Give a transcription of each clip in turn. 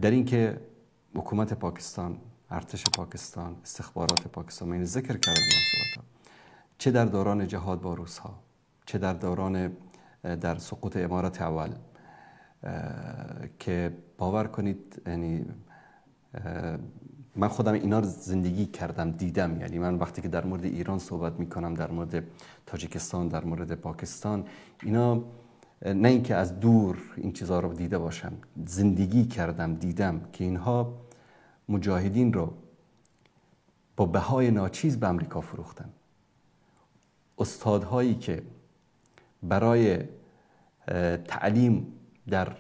در اینکه حکومت پاکستان، ارتش پاکستان، استخبارات پاکستان، من ذکر کردم در صحبت‌ها، چه در دوران جهاد با روس‌ها، چه در دوران در سقوط امارت اول، که باور کنید یعنی من خودم اینا رو زندگی کردم، دیدم. یعنی من وقتی که در مورد ایران صحبت میکنم، در مورد تاجیکستان، در مورد پاکستان، اینا نه اینکه از دور این چیزها رو دیده باشم، زندگی کردم، دیدم که اینها مجاهدین رو با بهای ناچیز به امریکا فروختن. استادهایی که برای تعلیم در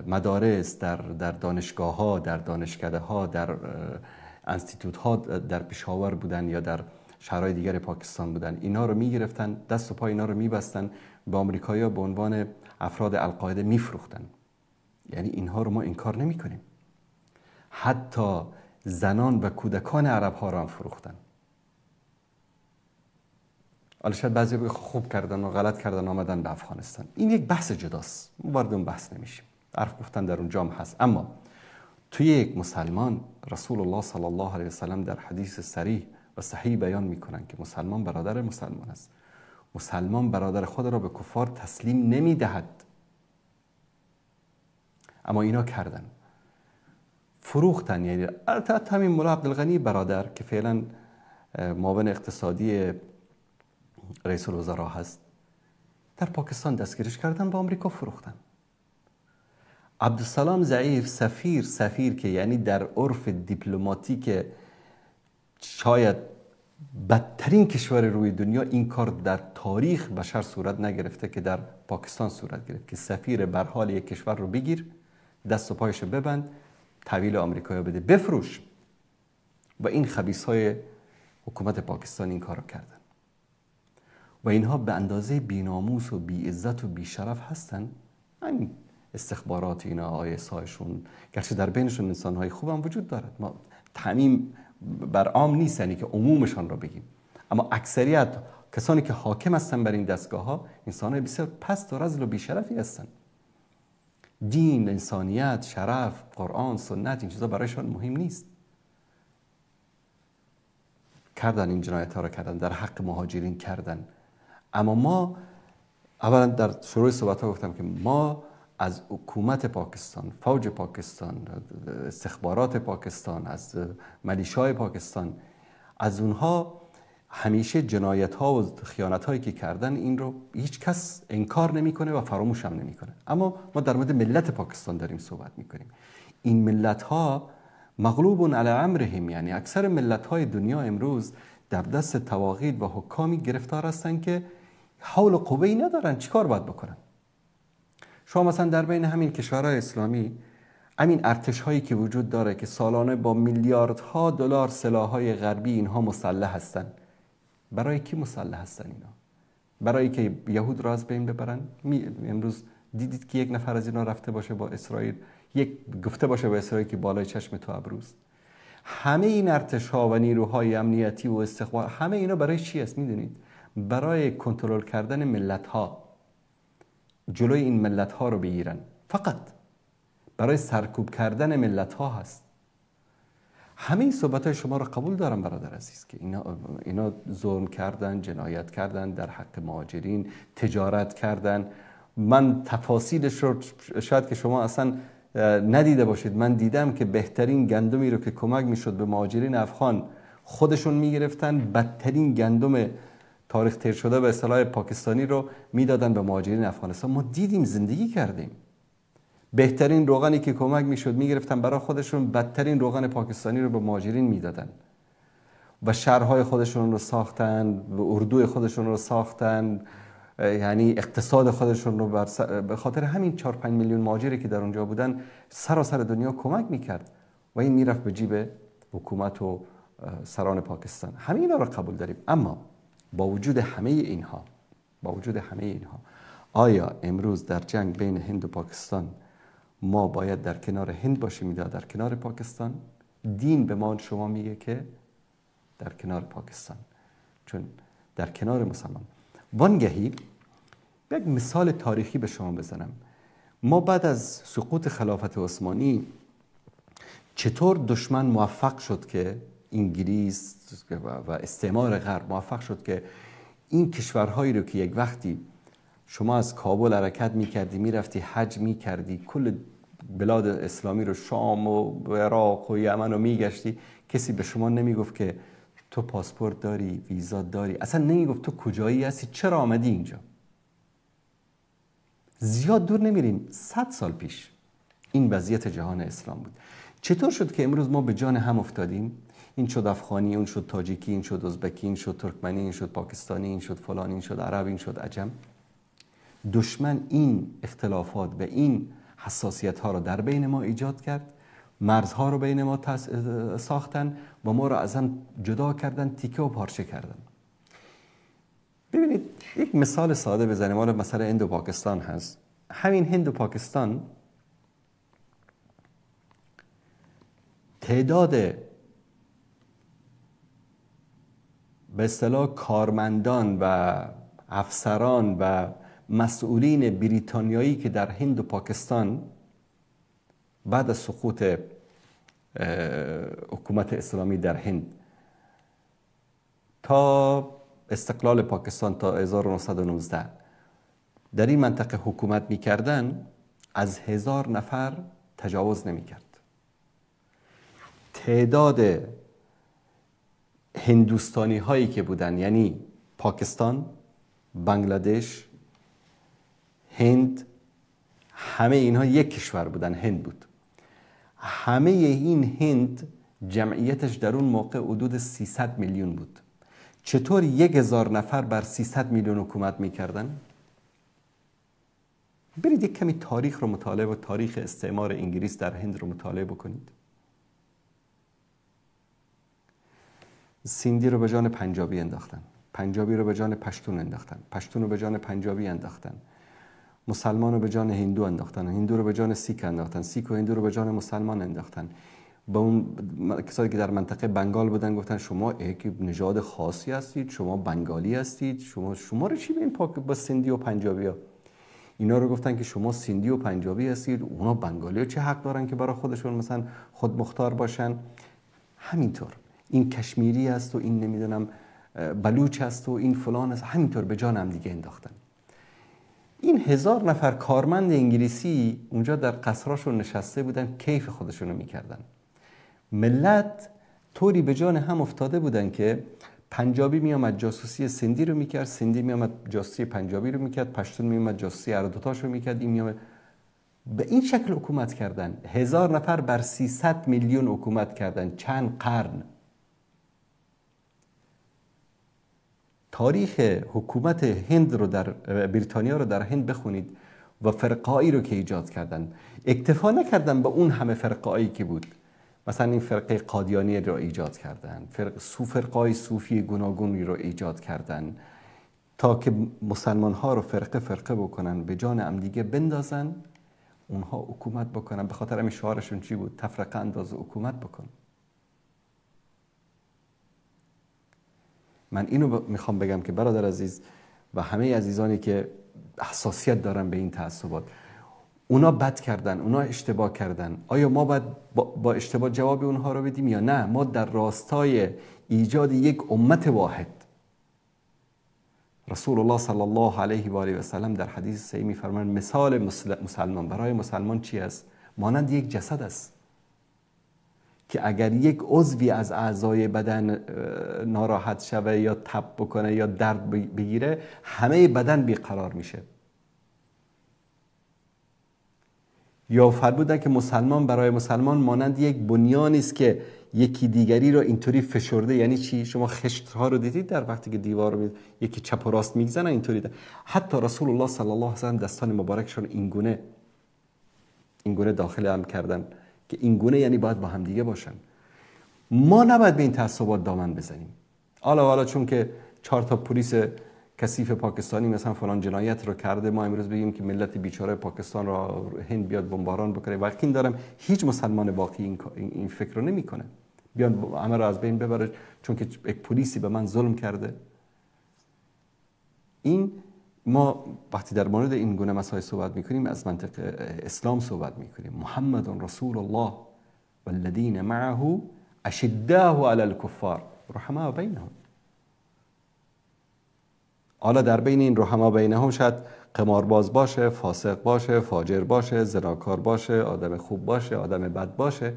مدارس، در دانشگاه ها، در دانشکده ها، در انستیتوت ها در پشاور بودن یا در شهرهای دیگر پاکستان بودن، اینا رو میگرفتن، دست و پای اینا رو میبستن، به آمریکایی‌ها به عنوان افراد القاعده میفروختن. یعنی اینها رو ما انکار نمیکنیم. حتی زنان و کودکان عرب ها رو هم فروختن. حالا شاید بعضی بگه خوب کردن و غلط کردن آمدن به افغانستان. این یک بحث جداست، وارد اون بحث نمیشیم، حرف گفتن در اونجا هم هست. اما توی یک مسلمان، رسول الله صلی الله علیه وسلم در حدیث صریح و صحیح بیان میکنن که مسلمان برادر مسلمان است. مسلمان برادر خود را به کفار تسلیم نمیدهد. اما اینا کردن، فروختن. یعنی حتی همین ملا عبدالغنی برادر که فعلا معاون اقتصادی رئیس الوزراء هست، در پاکستان دستگیرش کردن، با آمریکا فروختن. عبدالسلام ضعیف، سفیر که یعنی در عرف دیپلماتیک شاید بدترین کشور روی دنیا این کار در تاریخ بشر صورت نگرفته که در پاکستان صورت گرفت، که سفیر برحال یک کشور رو بگیر، دست و پایش ببند، تحویل آمریکایا بده، بفروش. و این خبیث های حکومت پاکستان این کار رو کردن. و اینها به اندازه بیناموس و بیعزت و بیشرف هستن. همین استخبارات اینا، آی اس آیشون، گرچه در بینشون انسانهای خوب هم وجود دارد، ما تعمیم بر عام نیست، یعنی که عمومشان رو بگیم، اما اکثریت کسانی که حاکم هستن بر این دستگاه ها انسانهای بسیار پست و رذل و بیشرفی هستن. دین، انسانیت، شرف، قرآن، سنت، این چیزا برایشان مهم نیست. کردن این جنایت ها رو کردن، در حق مهاجرین کردن. اما ما اولا در شروع صحبت ها گفتم که ما از حکومت پاکستان، فوج پاکستان، استخبارات پاکستان، از ملیشای پاکستان، از اونها همیشه جنایت ها و خیانت هایی که کردن این رو هیچ کس انکار نمیکنه و فراموش هم نمیکنه. اما ما در مورد ملت پاکستان داریم صحبت میکنیم. این ملت ها مغلوب علی امرهم، یعنی اکثر ملت های دنیا امروز در دست طواغیت و حکامی گرفتار هستن که حول و قوه‌ای ندارن، چیکار باید بکنن؟ شما مثلا در بین همین کشورهای اسلامی همین ارتش هایی که وجود داره که سالانه با میلیاردها دلار سلاح‌های غربی اینها مسلح هستن، برای کی مسلح هستن اینا؟ برای که یهود را از بین ببرن؟ امروز دیدید که یک نفر از اینا رفته باشه با اسرائیل، یک گفته باشه با اسرائیل که بالای چشم تو ابروست. همه این ارتش ها و نیروهای امنیتی و استخبار، همه اینا برای چی است میدونید؟ برای کنترل کردن ملت ها، جلوی این ملت ها رو بگیرن، فقط برای سرکوب کردن ملت ها هست. همه این صحبت های شما رو قبول دارم برادر عزیز که اینا ظلم کردن، جنایت کردن در حق مهاجرین، تجارت کردن. من تفاصیلش رو شاید که شما اصلا ندیده باشید، من دیدم که بهترین گندمی رو که کمک میشد به مهاجرین افغان خودشون میگرفتن، بدترین گندم تاریخ تیر شده به اصطلاح پاکستانی رو میدادن به مهاجرین افغانستان. ما دیدیم، زندگی کردیم. بهترین روغنی که کمک میشد میگرفتن برای خودشون، بدترین روغن پاکستانی رو به مهاجرین میدادن و شهرهای خودشون رو ساختن، و اردوی خودشون رو ساختن، یعنی اقتصاد خودشون رو به خاطر همین 4-5 میلیون مهاجری که در اونجا بودن سراسر دنیا کمک میکرد و این میرفت به جیب حکومت و سران پاکستان. همه اینا رو قبول داریم. اما با وجود همه اینها، با وجود همه اینها، آیا امروز در جنگ بین هند و پاکستان ما باید در کنار هند باشیم یا در کنار پاکستان؟ دین به ما شما میگه که در کنار پاکستان، چون در کنار مسلمان. وانگهی یک مثال تاریخی به شما بزنم. ما بعد از سقوط خلافت عثمانی چطور دشمن موفق شد که انگلیس و استعمار غرب موفق شد که این کشورهایی رو که یک وقتی شما از کابل حرکت میکردی، میرفتی حج میکردی، کل بلاد اسلامی رو، شام و عراق و یمن رو میگشتی، کسی به شما نمیگفت که تو پاسپورت داری، ویزا داری، اصلا نمیگفت تو کجایی هستی، چرا آمدی اینجا. زیاد دور نمیریم، 100 سال پیش این وضعیت جهان اسلام بود. چطور شد که امروز ما به جان هم افتادیم؟ این شد افغانی، اون شد تاجیکی، این شد ازبکی، این شد ترکمنی، این شد پاکستانی، این شد فلان، این شد عرب، این شد عجم. دشمن این اختلافات و این حساسیت ها رو در بین ما ایجاد کرد، مرزها رو بین ما ساختن و ما رو از هم جدا کردن، تیکه و پارچه کردن. ببینید یک مثال ساده بزنیم، حالا مثلا هند و پاکستان هست. همین هند و پاکستان تعداد به اصطلاح کارمندان و افسران و مسئولین بریتانیایی که در هند و پاکستان بعد از سقوط حکومت اسلامی در هند تا استقلال پاکستان تا 1919 در این منطقه حکومت می‌کردن، از 1000 نفر تجاوز نمی‌کرد. تعداد هندوستانی هایی که بودن، یعنی پاکستان، بنگلادش، هند، همه اینها یک کشور بودن، هند بود. همه این هند جمعیتش در اون موقع حدود 300 میلیون بود. چطور 1000 نفر بر 300 میلیون حکومت میکردن؟ برید یک کمی تاریخ رو مطالعه و تاریخ استعمار انگلیس در هند رو مطالعه بکنید. سیندی رو به جان پنجابی انداختن، پنجابی رو به جان پشتون انداختن، پشتون رو به جان پنجابی انداختن، مسلمان رو به جان هندو انداختن، هندو رو به جان سیک انداختن، سیک و هندو رو به جان مسلمان انداختن. با اون کسایی که در منطقه بنگال بودن گفتن شما یک نژاد خاصی هستید، شما بنگالی هستید، شما رو چی به این پاک با سیندی و پنجابی ها؟ اینا رو گفتن که شما سیندی و پنجابی هستید، اونا بنگالی ها چه حق دارن که برای خودشون مثلا خودمختار باشن؟ همینطور این کشمیری است و این نمیدونم بلوچ است و این فلان است، همینطور به جان هم دیگه انداختن. این 1000 نفر کارمند انگلیسی اونجا در قصراشون نشسته بودن، کیف خودشونو میکردن. ملت طوری به جان هم افتاده بودن که پنجابی میامد جاسوسی سندی رو میکرد، سندی میامد جاسوسی پنجابی رو میکرد، پشتون میامد جاسوسی هر دوتاش رو میکرد، این میامد. به این شکل حکومت کردن. 1000 نفر بر 300 میلیون حکومت کردن، چند قرن. تاریخ حکومت هند رو در بریتانیا رو در هند بخونید و فرقه‌ای رو که ایجاد کردن. اکتفا نکردن به اون همه فرقه‌ای که بود، مثلا این فرقه قادیانی رو ایجاد کردن، فرقه‌های صوفی گوناگونی رو ایجاد کردن تا که مسلمان ها رو فرقه فرقه بکنن، به جان هم دیگه بندازن، اونها حکومت بکنن. به خاطر همین شعارشون چی بود؟ تفرقه انداز و حکومت بکن. من اینو میخوام بگم که برادر عزیز و همه عزیزانی که حساسیت دارن به این تعصبات، اونا بد کردن، اونا اشتباه کردن. آیا ما باید با اشتباه جواب اونها رو بدیم یا نه؟ ما در راستای ایجاد یک امت واحد، رسول الله صلی الله علیه و آله و سلم در حدیث صحیح میفرمایند مثال مسلمان برای مسلمان چی است؟ مانند یک جسد است که اگر یک عضوی از اعضای بدن ناراحت شوه یا تب بکنه یا درد بگیره، همه بدن بیقرار میشه. یا فرمودن که مسلمان برای مسلمان مانند یک بنیانی است که یکی دیگری رو اینطوری فشرده. یعنی چی؟ شما خشت ها رو دیدید در وقتی که دیوار رو یکی چپ و راست میزنن اینطوری ده. حتی رسول الله صلی الله علیه و سلم دستان مبارکشون اینگونه داخل هم کردن که اینگونه، یعنی باید با هم دیگه باشن. ما نباید به این تعصبات دامن بزنیم. حالا چون که 4 تا پلیس کثیف پاکستانی مثلا فلان جنایت رو کرده، ما امروز بگیم که ملت بیچاره پاکستان رو هند بیاد بمباران بکنه. یقین دارم هیچ مسلمان واقعی این فکر رو نمیکنه بیان همه رو از بین ببره چون که یک پلیسی به من ظلم کرده. این ما وقتی در مورد این گونه مسائل صحبت میکنیم از منطق اسلام صحبت میکنیم. محمد رسول الله والذین معه اشداء علی الکفار رحماء بینهم. حالا در بین این رحما بینهم شاید قمارباز باشه، فاسق باشه، فاجر باشه، زناکار باشه، آدم خوب باشه، آدم بد باشه،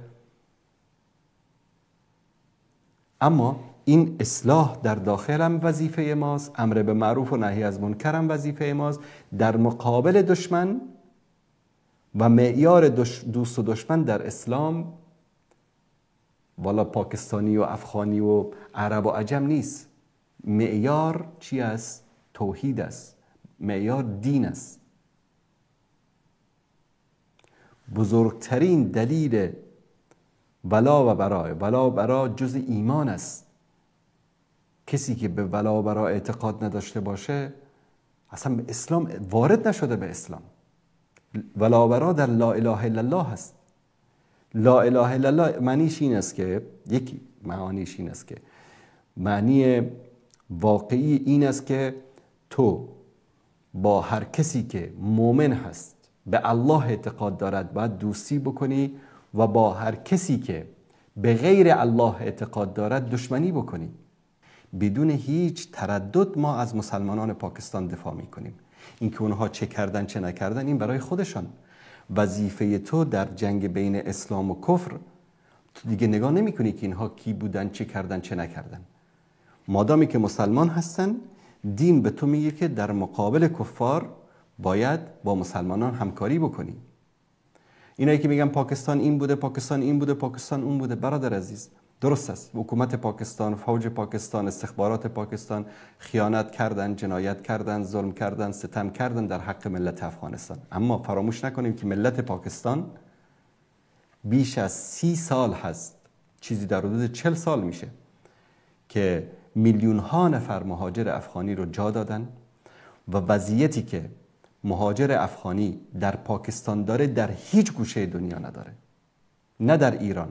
اما این اصلاح در داخل هم وظیفه ماست، امر به معروف و نهی از منکر هم وظیفه ماست در مقابل دشمن. و معیار دوست و دشمن در اسلام والا پاکستانی و افغانی و عرب و عجم نیست. معیار چی است؟ توحید است. معیار دین است. بزرگترین دلیل ولا و برا، ولا و برا جز ایمان است. کسی که به ولا و برا اعتقاد نداشته باشه اصلا به اسلام وارد نشده. به اسلام ولا و برا در لا اله الا الله هست. لا اله الا الله معنیش این است که، یکی معانیش این است که، معنی واقعی این است که تو با هر کسی که مؤمن هست، به الله اعتقاد دارد، باید دوستی بکنی و با هر کسی که به غیر الله اعتقاد دارد دشمنی بکنی. بدون هیچ تردد ما از مسلمانان پاکستان دفاع میکنیم. اینکه اونها چه کردن چه نکردن این برای خودشان. وظیفه تو در جنگ بین اسلام و کفر، تو دیگه نگاه نمی کنی که اینها کی بودن، چه کردن، چه نکردن. مادامی که مسلمان هستن، دین به تو میگه که در مقابل کفار باید با مسلمانان همکاری بکنی. اینایی که میگن پاکستان این بوده، پاکستان این بوده، پاکستان اون بوده، برادر عزیز درست است. حکومت پاکستان، فوج پاکستان، استخبارات پاکستان خیانت کردن، جنایت کردن، ظلم کردن، ستم کردن در حق ملت افغانستان. اما فراموش نکنیم که ملت پاکستان بیش از 30 سال هست، چیزی در حدود 40 سال میشه که میلیون ها نفر مهاجر افغانی رو جا دادن و وضعیتی که مهاجر افغانی در پاکستان داره در هیچ گوشه دنیا نداره، نه در ایران،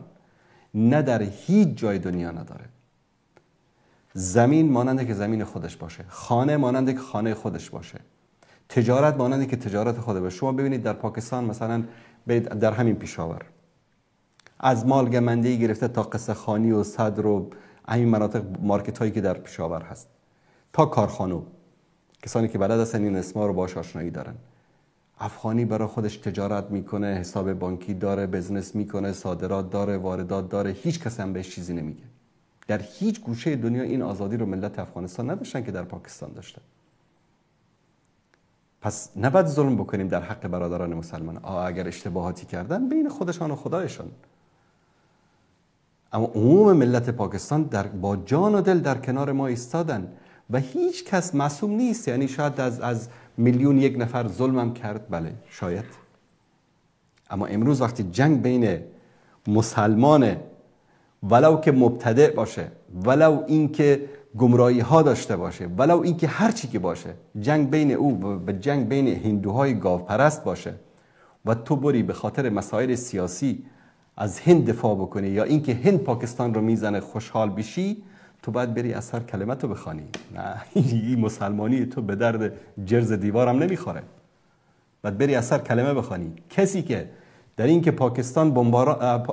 نه در هیچ جای دنیا نداره. زمین ماننده که زمین خودش باشه، خانه ماننده که خانه خودش باشه، تجارت ماننده که تجارت خود باشه. شما ببینید در پاکستان مثلا، در همین پیشاور، از مالگمندی گرفته تا قصه خانی و صدر و همین مناطق مارکت هایی که در پیشاور هست تا کارخانه، کسانی که بلد هستن این اسما رو باش آشنایی دارن. افغانی برای خودش تجارت میکنه، حساب بانکی داره، بزنس میکنه، صادرات داره، واردات داره، هیچ کس هم بهش چیزی نمیگه. در هیچ گوشه دنیا این آزادی رو ملت افغانستان نداشتن که در پاکستان داشتن. پس نباید ظلم بکنیم در حق برادران مسلمان. اگر اشتباهاتی کردن بین خودشان و خدایشان، اما عموم ملت پاکستان با جان و دل در کنار ما ایستادن و هیچ کس معصوم نیست. یعنی شاید از میلیون یک نفر ظلمم کرد، بله شاید، اما امروز وقتی جنگ بین مسلمان ولو که مبتدع باشه، ولو اینکه گمراهی ها داشته باشه، ولو اینکه هر چی که باشه، جنگ بین او و جنگ بین هندوهای گاوپرست باشه و تو بری به خاطر مسائل سیاسی از هند دفاع بکنی یا اینکه هند پاکستان رو میزنه خوشحال بشی، تو باید بری از سر کلمت رو بخوانی. نه، این مسلمانی تو به درد جرز دیوارم نمیخوره. باید بری از سر کلمه بخوانی. کسی که در اینکه پاکستان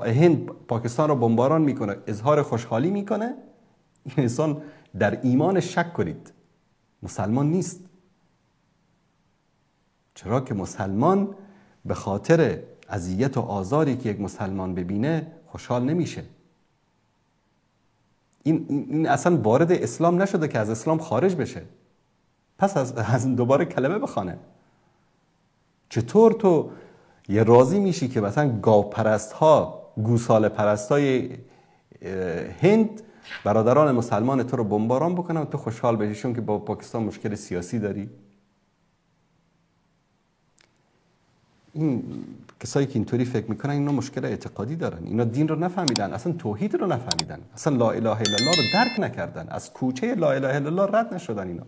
هند پاکستان رو بمباران میکنه اظهار خوشحالی میکنه، این انسان در ایمان شک کنید، مسلمان نیست. چرا که مسلمان به خاطر اذیت و آزاری که یک مسلمان ببینه خوشحال نمیشه. این اصلا وارد اسلام نشده که از اسلام خارج بشه، پس از دوباره کلمه بخوانه. چطور تو یه راضی میشی که مثلا گاوپرست ها، گوساله پرست های هند برادران مسلمان تو رو بمباران بکنن و تو خوشحال بشی که با پاکستان مشکل سیاسی داری؟ این کسایی که اینطوری فکر میکنن اینا مشکل اعتقادی دارن، اینا دین رو نفهمیدن، اصلا توحید رو نفهمیدن، اصلا لا اله الا الله رو درک نکردن، از کوچه لا اله الا الله رد نشدن اینا.